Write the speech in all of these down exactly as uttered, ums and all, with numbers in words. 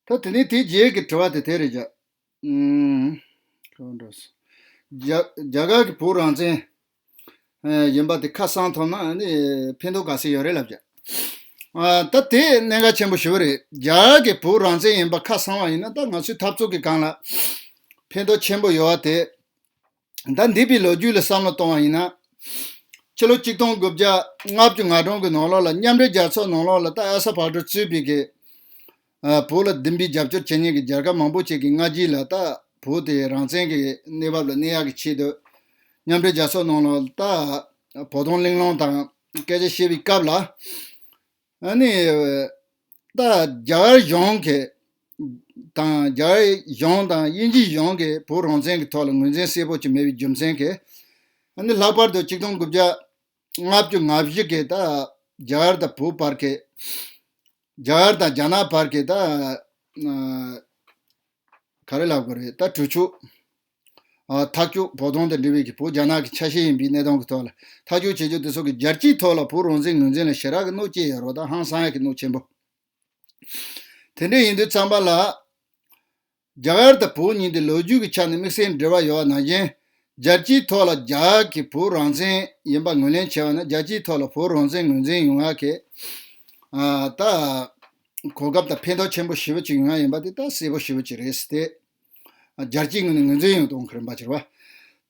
ད་དེ་ནས་དེའི་རྗེས་ཀྱི་དྲི་བ་དེ་དེ་རེད་བྱ། ཨུམ། གང་འགྲོ་སོང་། རྒྱ་རྒྱ་གར་གྱི་བོད་རང་བཙན་ཨ་ཡིན་པ་དེ་ཁ་གསང་ཐུབ་ན་ཨ་ནི་ཕན་ཐོགས་ག་ཚད་ཡོད་རེད་ལབ་བྱ། ཨ་ད་དེ་གནད་འགག་ཆེན་པོ་ཞེ་པོ་རེད། རྒྱ་གར་གྱི་བོད་རང་བཙན་ཡིན་པ་ཁ་གསང་བ་ཡིན་ན་ད་ང་ཚོའི་འཐབ་རྩོད་ཀྱི་སྒང་ལ་ཕན་ཐོགས་ཆེན་པོ་ཡོད་པ་དེ། ད་འདས་པའི་ལོ་རྒྱུས་ལ་བསམ་བློ་གཏོང་བ་ཡིན་ན། ཕྱི་ལོ་ཆིག་སྟོང་དགུ་བརྒྱ་ལྔ་བཅུ་ང་གྲངས་ཀྱི་ནང་ལོགས་ལ་མཉམ་འབྲེལ་རྒྱལ་ཚོགས་ནང་ལོགས་ལ་ད་ཨ་ས་བྷ་ཏྲ་གཙོས་པའི་གི་ཨ་བོད་ལ་བདེན་པའི་རྒྱབ་སྐྱོར་བྱེད་མཁན་གྱི་རྒྱལ་ཁབ་མང་པོ་ཅིག་གི་སྔ་རྗེས་ལ་ད་བོད་དེ་རང་བཙན་གྱི་གནས་བབ་ལ་གནས་ཡག་གི་ཆེད་དུ་མཉམ་འབྲེལ་རྒྱལ་ཚོགས་ནང་ལོགས་ལ་ད་བོད་དོན་གླེང་སློང་དང་སྐད་ཆ་བཤད་པའི་སྐབས་ལ། ཨ་ནི། ད་རྒྱ་གར་གཞུང་གི་དང་རྒྱ་གར་གཞུང་དང་དབྱིན་ཇིའི་གཞུང་གིས་བོད་རང་བཙན་གྱི་ཐོག་ལ་ངོས་འཛིན་གསལ་པོ་ཅིག་མེད་པའི་རྒྱུ་མཚན་གྱིས། ཨ་ནི་ལྷག་པར་དུ་ཆིག་སྟོང་དགུ་བརྒྱ་ལྔ་བཅུ་ང་བཞི་གི་ད་རྒྱ་གར་དང་བོད་བར་གྱི། རྒྱ་གར་དང་རྒྱ་ནག་བར་གྱི་ད་ཨ་ག་རེ་ལབ་དགོས་རེད། ད་གྲོས་ཆོད། ཨ་ཐག་གཅོད། བོད་དོན་དང་འབྲེལ་བའི་གི་བོད་རྒྱ་ནག་གི་ཆ་ཤས་ཡིན་པའི་གནས་སྟངས་ཀྱི་ཐོག་ལ་ཐག་གཅོད་བྱེད་རྒྱུ་དེ་ཚོ་གི་རྒྱལ་སྤྱིའི་ཐོག་ལ་བོད་རང་བཙན་ངོས་འཛིན་ལ་ཞེ་དྲག་གི་གནོད་སྐྱེལ་ཡོད་རེད་པ། ད་ཧང་སང་ཡག་གི་གནོད་ཆེན་པོ། དེ་འདྲ་ཡིན་དུས་ཙམ་པ་ལ། རྒྱ་གར་དང་བོད་གཉིས་དེ་ལོ་རྒྱུས་ཀྱི་ཆ་ནས་དམིགས་བསལ་འབྲེལ་བ་ཡོད་པ་ནང་བཞིན། རྒྱལ་སྤྱིའི་ཐོག་ལ་རྒྱ་གར་གྱི་བོད་རང་བཙན་ཡིན་པ་ངོས་ལེན་བྱས་པ་ན་རྒྱལ་སྤྱིའི་ཐོག་ལ་བོད་རང་བཙན་ངོས་འཛིན་ཡོང་ཡག་གི་ཨ་ད་གོ་སྐབས་དང་ཕན་ཐོགས་ཆེན་པོ་ཞེ་པོ་ཅིག་ཡོང་ཡག་ཡིན་པ་དེ་ད་གསལ་པོ་ཞེ་པོ་ཅིག་རེད་ཟེར་ཏེ། རྒྱལ་སྤྱིའི་ངོས་ནས་ངོས་འཛིན་ཡོང་གཏོང་གི་རིམ་པ་ཅིག་རེད་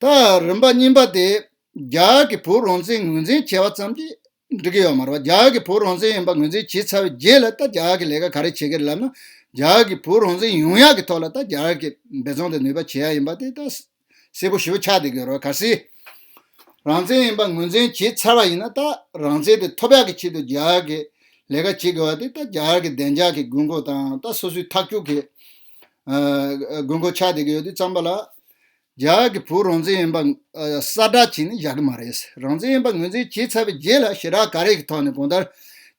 པ། ད་རིམ་པ་གཉིས་པ་དེ་རྒྱ་གར་གྱི་བོད་རང་བཙན་ངོས་འཛིན་བྱས་པ་ཙམ་གྱིས་འགྲིག་གི་ཡོད་མ་རེད་པ། རྒྱ་གར་གྱི་བོད་རང་བཙན་ཡིན་པ་ངོས་འཛིན་བྱས་ཚར་བའི་རྗེས་ལ་ད་རྒྱ་གར་གྱི་ལས་ཀ་ག་རེ་བྱེད་ཀྱི་རེད་ལབ་ན། རྒྱ་གར་གྱི་བོད་རང་བཙན་ཡོང་ཡག་གི་ཐོག་ལ་ད་རྒྱ་གར་གྱི་འབད་བརྩོན་དང་ནུས་པ་བྱེད་ཡག་ཡིན་པ་དེ་ད་གསལ་པོ་ཞེ་པོ་ཆགས་བསྡད་ཀྱི་ཡོད་རེད་པ། གལ་སྲིད་རང་བཙན་ཡིན་པ་ངོས་འཛིན་བྱས་ཚར་བ་ཡིན་ན་ད་རང་བཙན་དེ་ཐོབ་ཡག་གི་ཆེད་དུ་རྒྱ་གར་གྱི་ལས་ཀ་བྱེད་དགོས་པ་དེ་ད་རྒྱ་གར་གྱི་བདེ་འཇགས་ཀྱི་དགོས་མཁོ་དང་ད་སོ་སོའི་ཐག་གཅོད་ཀྱི་ཨ་དགོས་མཁོ་ཆགས་བསྡད་ཀྱི་ཡོད་དུས་ཙམ་པ་ལ། རྒྱ་གར་གྱི་བོད་རང་བཙན་ཡིན་པ་ཨ་གསལ་བསྒྲགས་བྱས་ནས་བཞག་གི་མ་རེད། རང་བཙན་ཡིན་པ་ངོས་འཛིན་བྱས་ཚར་བའི་རྗེས་ལ་ཞེ་དྲག་ག་རེ་གི་ཐོག་ནས་གང་ལྟར་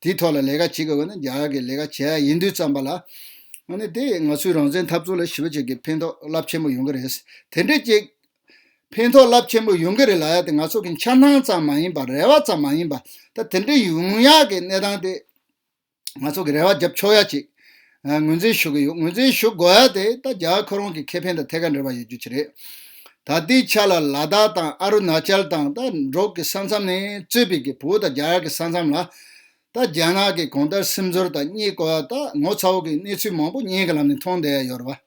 དེའི་ཐོག་ལ་ལས་ཀ་བྱེད་དགོས་པ་ནི་རྒྱ་གར་གྱི་ལས་ཀ་བྱེད་ཡག་ཡིན་དུས་ཙམ་པ་ལ། ཨ་ནི་དེ་ང་ཚོའི་རང་བཙན་འཐབ་རྩོད་ལ་ཞེ་པོ་ཅིག་གི་ཕན་ཐོགས་རླབས་ཆེན་པོ་ཡོང་གི་རེད། དེ་འདྲ་ཅིག་ཕན་ཐོགས་རླབས་ཆེན་པོ་ཡོང་གི་རེད་ལབ་ཡག་དེ་ང་ཚོ་གི་འཆར་སྣང་ཙམ་མ་ཡིན་པ། རེ་བ་ཙམ་མ་ཡིན་པ། ད་དེ་འདྲ་ཡོང་ཡག་གི་གནས་སྟངས་དེ་ང་ཚོ་གི་རེ་བ་རྒྱབ་ཆོག་ཡག་ཅིག་ཨ་ངོས་འཛིན་ཞུ་གི་ཡོད། ངོས་འཛིན་ཞུ་དགོས་ཡག་དེ་ད་རྒྱ་གར་ཁོ་རང་གི་ཁེ་ཕན་དང་ཐད་ཀར་འབྲེལ་བ་ཡོད་རྒྱུ་ཅིག་རེད། ད་ལྟའི་ཆ་ལ་ལ་དྭགས་དང་ཨ་རུ་ན་ཅལ་དང་ད་འབྲོག་གི་ས་མཚམས་ནས་གཙོས་པའི་གི་བོད་དང་རྒྱ་གར་གི་ས་མཚམས་ལ་ད་རྒྱ་ནག་གི་གང་ལྟར་སིམ་འཛུལ་དང་རྙེད་དགོས་ཡག་ད་ངོ་ཚ་བོ་གི་གནས་ཚུལ་མང་པོ་སྙན་གྱི་ལམ་ནས་མཐོང་བསྡད་ཡག་ཡོད་རེད་པ།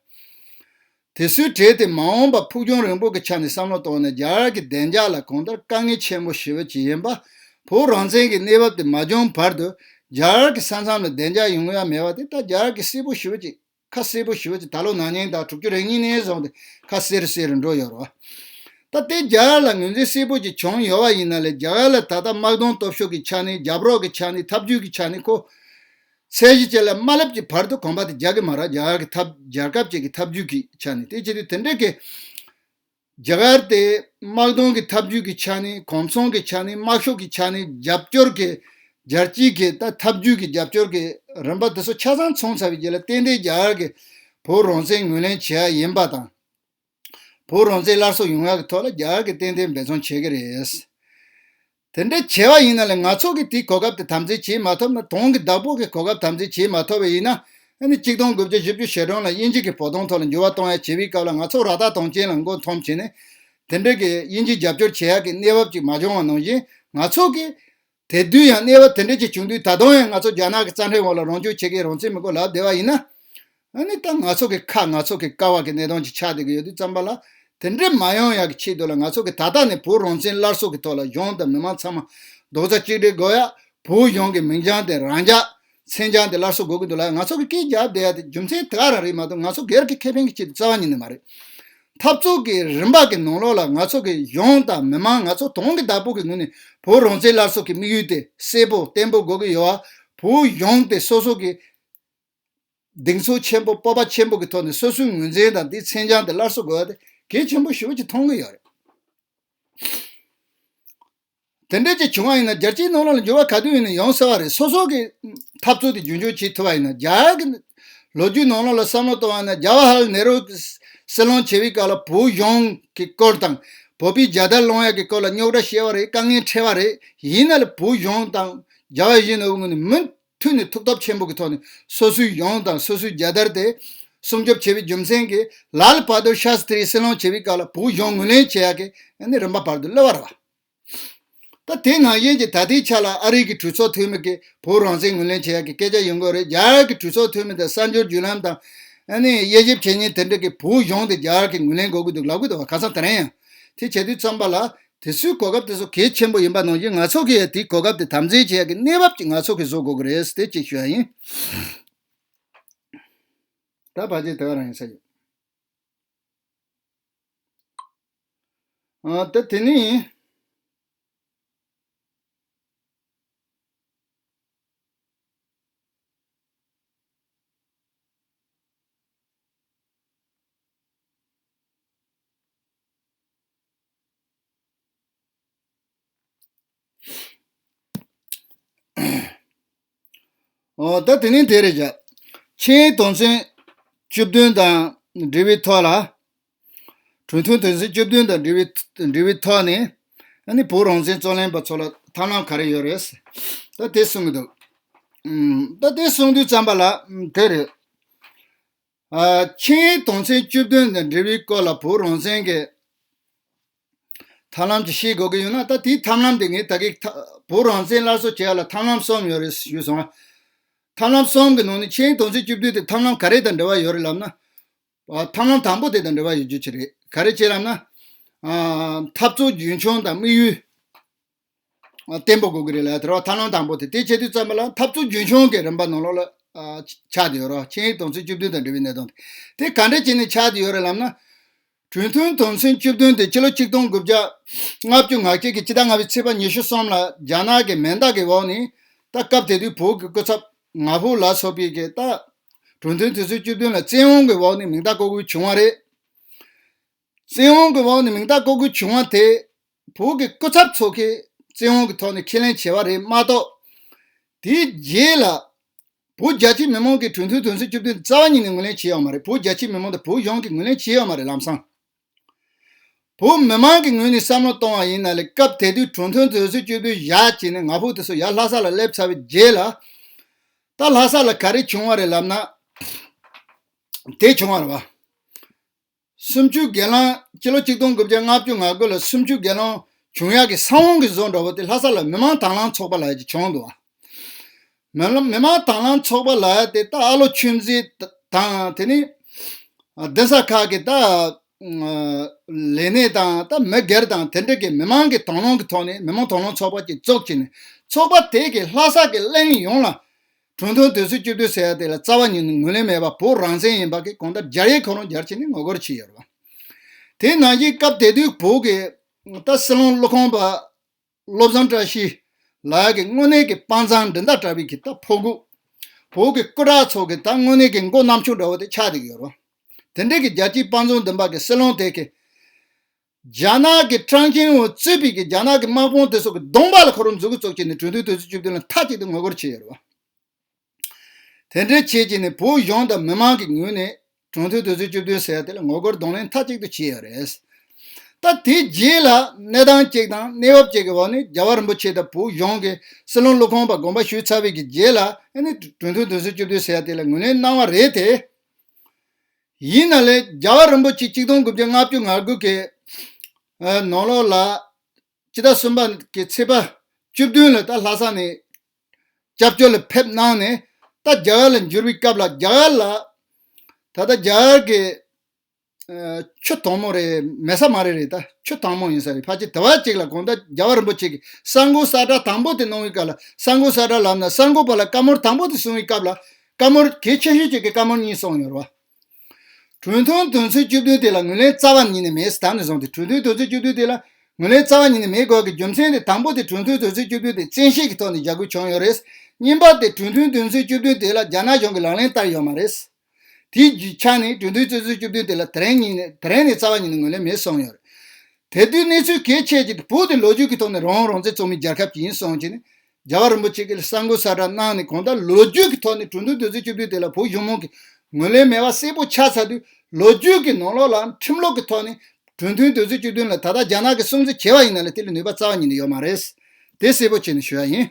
དེ་ཚོའི་གྲས་དེ་མ་འོངས་པ་ཕུགས་རྒྱང་རིང་པོ་གི་ཆ་ནས་བསམ་བློ་བཏང་ནས་རྒྱ་གར་གྱི་བདེ་འཇགས་ལ་གང་ལྟར་དཀའ་ངལ་ཆེན་པོ་ཞེ་པོ་ཅིག་ཡིན་པ། བོད་རང་བཙན་གྱི་གནས་བབ་དེ་མ་བྱུང་བར་དུ་རྒྱ་གར་གྱི་ས་མཚམས་ལ་བདེ་འཇགས་ཡོང་ཡག་མེད་པ་དེ་ད་རྒྱ་གར་གྱི་གསལ་པོ་ཞེ་པོ་ཅིག་ཁ་གསལ་པོ་ཞེ་པོ་ཅིག་ད་ལོ་ན་ནིང་དང་དྲུག་ཅུ་རེ་གཉིས་ནས་བཟུང་སྟེ་ཁ་གསལ་རུ་གསལ་རུ་འགྲོ་ཡོད་རེད་པ། ད་དེ་རྒྱ་གར་ལ་ངོས་འཛིན་གསལ་པོ་ཅིག་བྱུང་ཡོད་པ་ཡིན་ན་ལས་རྒྱ་གར་ལ་ད་ལྟ་དམག་དོན་སྟོབས་ཤུགས་ཀྱི་ཆ་ནས། རྒྱབ་རོགས་ཀྱི་ཆ་ནས། འཐབ་ཇུས་ཀྱི་ཆ་ནས་ཁོ། ཚད་གཞི་ཅན་ལ་མ་སླེབས་ཀྱི་བར་དུ་གོམ་པ་དེ་རྒྱག་གི་མ་རེད། རྒྱ་གར་གྱི་འཐབ་རྒྱལ་ཁབ་ཅིག་གི་འཐབ་ཇུས་ཀྱི་ཆ་ནས། དེ་བྱེད་དུས་དེ་འདྲའི་གི་རྒྱ་གར་དེ་དམག་དོན་གྱི་འཐབ་ཇུས་ཀྱི་ཆ་ནས། གོམ་ཚང་གི་ཆ་ནས། དམག་ཤུགས་ཀྱི་ཆ་ནས། རྒྱབ་སྐྱོར་གྱི་རྒྱལ་སྤྱིའི་གི་ད་འཐབ་ཇུས་ཀྱི་རྒྱབ་སྐྱོར་གྱི་རིམ་པ་དེ་ཚོ་ཆ་ཚང་ཚང་ཚར་བའི་རྗེས་ལ་ཏན་ཏན་རྒྱ་གར་གྱི་བོད་རང་བཙན་ངོས་ལེན་བྱེད་ཡག་ཡིན་པ་དང་། བོད་རང་བཙན་སླར་གསོ་ཡོང་ཡག་གི་ཐོག་ལ་རྒྱ་གར་གྱིས་ཏན་ཏན་འབད་བརྩོན་བྱེད་ཀྱི་རེད། དེ་འདྲ་བྱས་པ་ཡིན་ན་ལས་ང་ཚོ་གིས་དེའི་གོ་སྐབས་དེ་དམ་འཛིན་བྱེད་མ་ཐུབ་ན། དོན་གྱི་བདག་པོ་གི་གོ་སྐབས་དམ་འཛིན་བྱེད་མ་ཐུབ་པ་ཡིན་ན། ཨ་ནི་ཆིག་སྟོང་དགུ་བརྒྱ་བཞི་བཅུ་ཞེ་གྲངས་ལ་དབྱིན་ཇི་གིས་བོད་དོན་ཐོག་ལ་འགྱུར་བ་གཏོང་ཡག་བྱེད་པའི་སྐབས་ལ་ང་ཚོ་ར་ཐག་དོན་ཆེན་ལ་མགོ་འཐོམས་བྱས་ནས། དེ་འདྲ་གི་དབྱིན་ཇི་རྒྱབ་སྐྱོར་བྱེད་ཡག་གི་གནས་བབ་ཅིག་མ་བྱུང་བ་ནང་བཞིན། ང་ཚོ་གིས་དེ་དུས་ཡང་གནས་བབ་དེ་འདྲ་ཅིག་བྱུང་དུས། ད་དུང་ཡང་ང་ཚོ་རྒྱ་ནག་གི་རྩ་ཁྲིམས་འོག་ལ་རང་སྐྱོང་བྱེད་ཀྱི་ཡོད། རང་བཙན་མི་དགོས་ལབ་བསྡད་པ་ཡིན་ན། ཨ་ནི་ད་ང་ཚོ་གི་ཁ། ང་ཚོ་གི་ཀ་བ་གི་གནས་སྟངས་ཅིག་ཆགས་བསྡད་ཀྱི་ཡོད་དུས་ཙམ་པ་ལ། དེ་འདྲ་མ་ཡོང་ཡག་གི་ཆེད་དུ་ལ་ང་ཚོ་གི་ད་ལྟ་ནས་བོད་རང་བཙན་སླར་གསོ་གི་ཐོག་ལ་གཞུང་དང་མི་མང་ཚང་མ་རྡོག་རྩ་གཅིག་སྒྲིལ་དགོས་ཡག་བོད་གཞུང་གི་མིང་བྱང་དེ་རང་འཇགས། མཚན་བྱང་དེ་སླར་གསོ་དགོས་ཀྱི་འདུག་ལ། ང་ཚོ་གི་སྐད་རྒྱབ་བསྡད་ཡག་དེ་རྒྱུ་མཚན་དེ་ག་རང་རེད་མ་གཏོགས། ང་ཚོ་སྒེར་གྱི་ཁེ་ཕན་གྱི་ཆེད་དུ་རྩ་བ་ཉིད་ནས་མ་རེད། འཐབ་རྩོད་ཀྱི་རིམ་པ་གི་ནང་ལོགས་ལ་ང་ཚོ་གི་གཞུང་དང་མི་མང་། ང་ཚོ་དོན་གྱི་བདག་པོ་གི་ངོས་ནས་བོད་རང་བཙན་སླར་གསོ་གི་དམིགས་ཡུལ་དེ་གསལ་པོ་བརྟན་པོ་དགོས་ཀྱི་ཡོད་པ། བོད་གཞུང་དེ་སོ་སོ་གི་གདེང་ཚོད་ཆེན་པོ། སྤོབས་པ་ཆེན་པོ་གི་ཐོག་ནས་སོ་སོའི་ངོས་འཛིན་དང་དེའི་མཚན་བྱང་དེ་སླར་གསོ་དགོས་པ་དེ་གལ་ཆེན་པོ་ཞེ་པོ་ཅིག་མཐོང་གི་ཡོད་རེད། དེ་འདྲ་ཅིག་བྱུང་བ་ཡིན་ན། རྒྱལ་སྤྱིའི་ནང་ལོགས་ལ་འགྱུར་བ་ག་དུས་ཡིན་ན་ཡོང་སྲིད་པ་རེད། སོ་སོ་གི་འཐབ་རྩོད་དེ་རྒྱུན་འཁྱོངས་བྱེད་ཐུབ་པ་ཡིན་ན། རྒྱ་གར་གྱི་ལོ་རྒྱུས་ནང་ལོགས་ལ་བསམ་བློ་གཏོང་བ་ཡིན་ན། ཇ་ཝ་ཧར་ལཱལ་ནེ་རུ་སྲིད་བློན་བྱེད་པའི་སྐབས་ལ་བོད་གཞུང་གི་སྐོར་དང་། བོད་པའི་རྒྱལ་དར་སློང་ཡག་གི་སྐོར་ལ་རྙོག་དྲ་བཤད་པ་རེད། དཀའ་ངལ་འཕྲད་པ་རེད། ཡིན་ན་ལས་བོད་གཞུང་དང་ཇ་ཝ་ཞི་ནོ་ངོས་ནས་མུ་ མཐུད་ནས་ཐུགས་སྟོབས་ཆེན་པོ་གི་ཐོག་ནས་སོ་སོའི་གཞུང་དང་སོ་སོའི་རྒྱལ་དར་དེ་སྲུང་སྐྱོབ་བྱས་པའི་རྒྱུ་མཚན་གྱིས་ལ་ལ་བར་དུ་ཤཱ་སྟྲིའི་སྲིད་བློན་བྱེད་པའི་སྐབས་ལ་བོད་གཞུང་ངོས་ལེན་བྱེད་ཡག་གི་ཨ་ནི་རིམ་པ་བར་དུ་སླེབས་པ་རེད་བ། ད་དེ་ནང་བཞིན་གྱི་ད་ལྟའི་ཆ་ལ་ཨ་རི་གི་གྲོས་ཚོགས་འཐུས་མི་གིས་བོད་རང་བཙན་ངོས་ལེན་བྱེད་ཡག་གི་སྐད་ཆ་ཡོང་གི་རེད། རྒྱ་གར་གྱི་གྲོས་ཚོགས་འཐུས་མི་དང་གསར་འབྱོར་བརྒྱུད་ལམ་དང་ཨ་ནི་དབྱེ་ཞིབ་བྱེད་མཁན་དེ་འདྲ་གིས་བོད་གཞུང་དེ་རྒྱ་གར་གྱིས་ངོས་ལེན་དགོས་ཀྱི་འདུག་ལབ་ཀྱི་འདུག་བ། ཁ་སང་དེ་རིང་ཡང་དེ་བྱེད་དུས་ཙམ་པ་ལ་དེ་ཚོའི་གོ་སྐབས་དེ་ཚོ་གལ་ཆེན་པོ་ཡིན་པ་ནང་བཞིན་ང་ཚོ་གིས་དེའི་གོ་སྐབས་དེ་དམ་འཛིན་བྱེད་ཡག་གི་གནས་བབ་ཅིག་ང་ཚོ་གིས་བཟོ་དགོས་ཀྱི་རེད་དེ་ཅིག་ཞུ་ཡ་ཡིན། ད་ཕལ་ཆེར་དེ་ག་རང་ཡིན་ས་ཡོད། ཨ་ད་དེ་ནི། ཨོ་ད་དེ་ནི་དེ་རེད་བྱ། ཆིངས་ཡིག་དོན་ཚན་བཅུ་བདུན་དང་འབྲེལ་བའི་ཐོག་ལ། གྲོས་མཐུན་དོན་ཚན་བཅུ་བདུན་དང་འབྲེལ་བའི་འབྲེལ་བའི་ཐོག་ནས་ཨ་ནི་བོད་རང་བཙན་རྩོད་ལེན་པ་ཚོ་ལ་ཐབས་ལམ་ག་རེ་ཡོད་རེད། ད་དེ་གསུང་གི་འདུག་ཨུམ། ད་དེ་གསུང་དུས་ཙམ་པ་ལ་ཨུམ་དེ་རེད། ཨ་ཆིངས་ཡིག་དོན་ཚན་བཅུ་བདུན་དང་འབྲེལ་བའི་སྐོར་ལ་བོད་རང་བཙན་གྱི་ཐབས་ལམ་ཅིག་ཤེས་དགོས་ཀྱི་ཡོད་ན། ད་དེའི་ཐབས་ལམ་དེ་ངས་ད་གིན་ཐ་བོད་རང་བཙན་སླར་གསོ་བྱེད་ཡ་ལ་ཐབས་ལམ་གསུམ་ཡོད་རེད་ཞུས་སོང་། ཐབས་ལམ་གསུམ་གྱི་ནང་ནས་ཆིངས་ཡིག་དོན་ཚན་བཅུ་བདུན་དེ་ཐབས་ལམ་ག་རེ་དང་འབྲེལ་བ་ཡོད་རེད་ལབ་ན། ཨ་ཐབས་ལམ་དང་པོ་དེ་དང་འབྲེལ་བ་ཡོད་རྒྱུ་ཅིག་རེད། ག་རེ་བྱེད་ལབ་ན། ཨ་འཐབ་རྩོད་རྒྱུན་འཁྱོངས་དང་དམིགས་ཡུལ་ཨ་བརྟན་པོ་དགོས་ཀྱི་རེད་ལ། དེ་རེད་བ། ཐབས་ལམ་དང་པོ་དེ་དེ་བྱེད་དུས་ཙམ་པ་ལ་འཐབ་རྩོད་རྒྱུན་འཁྱོངས་ཀྱི་རིམ་པ་ནང་ལོགས་ལ་ཨ་ཆགས་བསྡད་ཡོད་རེད་བ། ཆིངས་ཡིག་དོན་ཚན་བཅུ་བདུན་དང་འབྲེལ་བའི་གནད་དོན་དེ། དེ་ག་འདྲ་བྱས་ནས་ཆགས་བསྡད་ཡོད་རེད་ལབ་ན། གྲོས་མཐུན་དོན་ཚན་བཅུ་བདུན་དེ་ཕྱི་ལོ་ཆིག་སྟོང་དགུ་བརྒྱ་ལྔ་བཅུ་ང་གཅིག་གི་ཕྱི་ཟླ་ལྔ་པའི་ཚེས་པ་ཉི་ཤུ་གསུམ་ལ་རྒྱ་ནག་གི་མེ་མདའ་གི་འོག་ནས། ད་སྐབས་དེ་དུས་བོད་ཀྱི་སྐུ་ཚབ་ང་ཕོད་ལ་སོགས་པའི་གི་ད་གྲོས་མཐུན་དོན་ཚན་བཅུ་བདུན་ལ་བཙན་དབང་གི་འོག་ནས་མིང་རྟགས་བཀོད་དགོས་བྱུང་བ་རེད། བཙན་དབང་གི་འོག་ནས་མིང་རྟགས་བཀོད་དགོས་བྱུང་བ་དེ་བོད་ཀྱི་སྐུ་ཚབ་ཚོ་གིས་བཙན་དབང་གི་ཐོག་ནས་ཁས་ལེན་བྱས་པ་རེད་མ་གཏོགས། དེའི་རྗེས་ལ་བོད་རྒྱ་ཆེའི་མི་མང་གིས་གྲོས་མཐུན་དོན་ཚན་བཅུ་བདུན་རྩ་བ་ཉིད་ནས་ངོས་ལེན་བྱས་ཡོད་མ་རེད། བོད་རྒྱ་ཆེའི་མི་མང་དང་བོད་གཞུང་གིས་ངོས་ལེན་བྱས་ཡོད་མ་རེད། ལམ་སང་བོད་མི་མང་གི་ངོས་ནས་བསམ་བློ་གཏོང་བ་ཡིན་ན་ལས། སྐབས་དེ་དུས་གྲོས་མཐུན་དོན་ཚན་བཅུ་བདུན་བཞག་བྱས་ནས་ང་ཕོད་དེ་ཚོ་ཡར་ལྷ་ས་ལ་སླེབས་ཚར་བའི་རྗེས་ལ། ད་ལྷ་ས་ལ་ག་རེ་བྱུང་བ་རེད་ལབ་ན། དེ་བྱུང་བ་རེད་བ། གསུམ་བཅུའི་སྒེར་ལངས། སྤྱི་ལོ་ཆིག་སྟོང་དགུ་བརྒྱ་ལྔ་བཅུ་ང་དགུ་ལ་གསུམ་བཅུའི་སྒེར་ལངས་བྱུང་ཡག་གི་ས་བོན་གྱི་བཟོ་འདྲ་བོ་དེ་ལྷ་ས་ལ་མི་མང་དྭང་བླངས་ཚོགས་པ་ལབ་ཡག་ཅིག་བྱུང་འདུག་བ། མི་ལ་མི་མང་དྭང་བླངས་ཚོགས་པ་ལབ་ཡག་དེ་ད་ཨ་ལོ་ཆོས་འཛིན་དང་། དེ་ནི་གདན་ས་ཁག་གི་ད་ལས་སྣེ་དང་ད་མི་སྒེར་དང་དེ་འདྲ་གི་མི་མང་གི་དྭང་བླངས་ཀྱི་ཐོག་ནས་མི་མང་དྭང་བླངས་ཚོགས་པ་ཅིག་བཙུགས་བྱས་ནས། ཚོགས་པ་དེ་གིས་ལྷ་ས་གི་གླིང་ཡོངས་ལ་གྲོས་མཐུན་དོན་ཚན་བཅུ་བདུན་ཟེར་ཡ་དེ་ལ་རྩ་བ་ཉིད་ནས་ངོས་ལེན་མེད་པ། བོད་རང་བཙན་ཡིན་པ་གི་གང་ལྟར་སྦྱར་ཡས་ཁོ་རང་སྦྱར་བྱས་ནས་ངོ་རྒོལ་བྱས་ཡོད་རེད་བ། དེ་ནང་བཞིན་སྐབས་དེ་དུས་བོད་ཀྱི་ད་སྲིད་བློན་ཀློག་ཁང་པ་བློ་བཟང་བཀྲ་ཤིས་ལགས་ཀྱི་དངོས་གནས་ཀྱི་དཔའ་མཛངས་འགྲན་ཟླ་བྲལ་བའི་གི་ད་ཕོ་རྒོད། བོད་ཀྱི་སྐུ་དྲག་ཚོ་གི་ད་དངོས་གནས་ཀྱི་མགོ་རྣམ་ཅོག་འདྲ་བོ་དེ་ཆགས་བསྡད་ཀྱི་ཡོད་རེད་བ། དེ་འདྲའི་གི་རྒྱལ་གཅེས་དཔའ་མཛངས་ལྡན་པ་གི་སྲིད་བློན་དེ་གིས། རྒྱ་ནག་གི་ཀྲང་ཅིན་ཝུ་གཙོས་པའི་གི་རྒྱ་ནག་གི་དམག་དཔུང་དེ་ཚོ་གི་གདོང་པ་ལ་ཁོ་རང་མཛུབ་གུ་བཙུགས་བྱས་ནས་གྲོས་མཐུན་དོན་ཚན་བཅུ་བདུན་ལ་མཐའ་གཅིག་ཏུ་ངོ་རྒོལ་བྱས་ཡོད་རེད་བ། དེ་འདྲའི་བྱས་བྱས་ནས་བོད་གཞུང་དང་མི་མང་གི་ངོས་ནས་གྲོས་མཐུན་དོན་ཚན་བཅུ་བདུན་ཟེར་ཡ་དེ་ལ་ངོ་རྒོལ་གདོང་ལེན་མཐའ་གཅིག་ཏུ་བྱས་ཡོད་རེད། ད་དེའི་རྗེས་ལ་གནས་སྟངས་གཅིག་དང་གནས་བབ་གཅིག་གི་འོག་ནས་རྒྱལ་བ་རིན་པོ་ཆེ་དང་བོད་གཞུང་གི་སྲིད་བློན་ཀློག་ཁང་པ་དགོངས་པ་ཞུས་ཚར་བའི་གི་རྗེས་ལ་ཨ་ནི་གྲོས་མཐུན་དོན་ཚན་བཅུ་བདུན་ཟེར་ཡ་དེ་ལ་ངོས་ལེན་གནང་བ་རེད་དེ། ཡིན་ན་ལས་རྒྱལ་བ་རིན་པོ་ཆེ་ཆིག་སྟོང་དགུ་བརྒྱ་ལྔ་བཅུ་ང་དགུ་གི་ཨ་ནང་ལོགས་ལ་སྤྱི་ཟླ་གསུམ་པ་གི་ཚེས་པ་བཅུ་བདུན་ལ་ད་ལྷ་ས་ནས་སྐྱབས་བཅོལ་ལ་ཕེབས་གནང་ནས། ད་རྒྱ་གར་ལ་འབྱོར་བའི་སྐབས་ལ་རྒྱ་གར་ལ་ད་ལྟ་རྒྱ་གར་གི་ཨ་ཆུ་དྭངས་མོ་རེད། མེ་ས་མ་རེད་རེད། ད་ཆུ་དྭངས་མོ་ཡིན་ས་རེད། ཕལ་ཆེར་དེ་བ་གཅིག་ལ་གོང་ད་རྒྱལ་བ་རིན་པོ་ཆེ་གིས་གསར་འགོད་གསལ་བསྒྲགས་དང་པོ་དེ་གནང་བའི་སྐབས་ལ། གསར་འགོད་གསལ་བསྒྲགས་ལབ་ན་གསར་འགོད་པ་ལ་བཀའ་མོལ་དང་པོ་དེ་གསུང་བའི་སྐབས་ལ་བཀའ་མོལ་གལ་ཆེ་ཤོས་གཅིག་གི་བཀའ་མོལ་གཉིས་གསུངས་ཡོད་རེད་བ། གྲོས་མཐུན་དོན་ཚན་བཅུ་བདུན་དེ་ལ་ངོས་ལེན་རྩ་བ་ཉིད་ནས་མེད་ཟེར། ད་ནས་བཟུང་སྟེ་གྲོས་མཐུན་དོན་ཚན་བཅུ་བདུན་དེ་ལ་ངོས་ལེན་རྩ་བ་ཉིད་ནས་མེད་དགོས་ཀྱི་རྒྱུ་མཚན་དེ། དང་པོ་དེ་གྲོས་མཐུན་དོན་ཚན་བཅུ་བདུན་དེ་བཙན་ཤེད་ཀྱི་ཐོག་ནས་བཞག་དགོས་བྱུང་ཡོད་རེད། གཉིས་པ་དེ་གྲོས་མཐུན་དོན་ཚན་བཅུ་བདུན་དེ་ལ་རྒྱ་ནག་གཞུང་གིས་ལག་ལེན་བསྟར་ཡོད་མ་རེད། དེའི་རྒྱུ་ཆ་ནས་གྲོས་མཐུན་དོན་ཚན་བཅུ་བདུན་དེ་ལ་དེ་རིང་ཉིད་ནས་དེ་རིང་ནས་རྩ་བ་ཉིད་ནས་ངོས་ལེན་མེད་གསུངས་ཡོད་རེད། དེ་དུས་གནས་ཚུལ་གལ་ཆེ་ཅིག་དེ་བོད་དེ་ལོ་རྒྱུས་ཀྱི་ཐོག་ནས་རང་དབང་རང་བཙན་རྩོད་མེད་རྒྱལ་ཁབ་ཅིག་ཡིན་གསུངས་བྱས་ནས། རྒྱལ་བ་རིན་པོ་ཆེ་གིས་གསར་འགོད་གསལ་བསྒྲགས་གནང་ནས་གང་ལྟར་ལོ་རྒྱུས་ཀྱི་ཐོག་ནས་གྲོས་མཐུན་དོན་ཚན་བཅུ་བདུན་དེ་ལ་བོད་གཞུང་མང་གིས་ངོས་ལེན་མེད་པ་གསལ་པོ་ཆགས་ཚར་དུས། ལོ་རྒྱུས་ཀྱི་ནང་ལོགས་ལ་ཁྲིམས་ལུགས་ཀྱི་ཐོག་ནས་གྲོས་མཐུན་དོན་ཚན་བཅུ་བདུན་ལ་ད་ལྟ་རྒྱ་ནག་གིས་སྲུང་བརྩི་བྱས་པ་ཡིན་ན་ལས་དེ་ལ་ནུས་པ་རྩ་བ་ཉིད་ནས་ཡོད་མ་རེད། དེ་གསལ་པོ་བྱས་ནས་ཞུ་ཡ་ཡིན།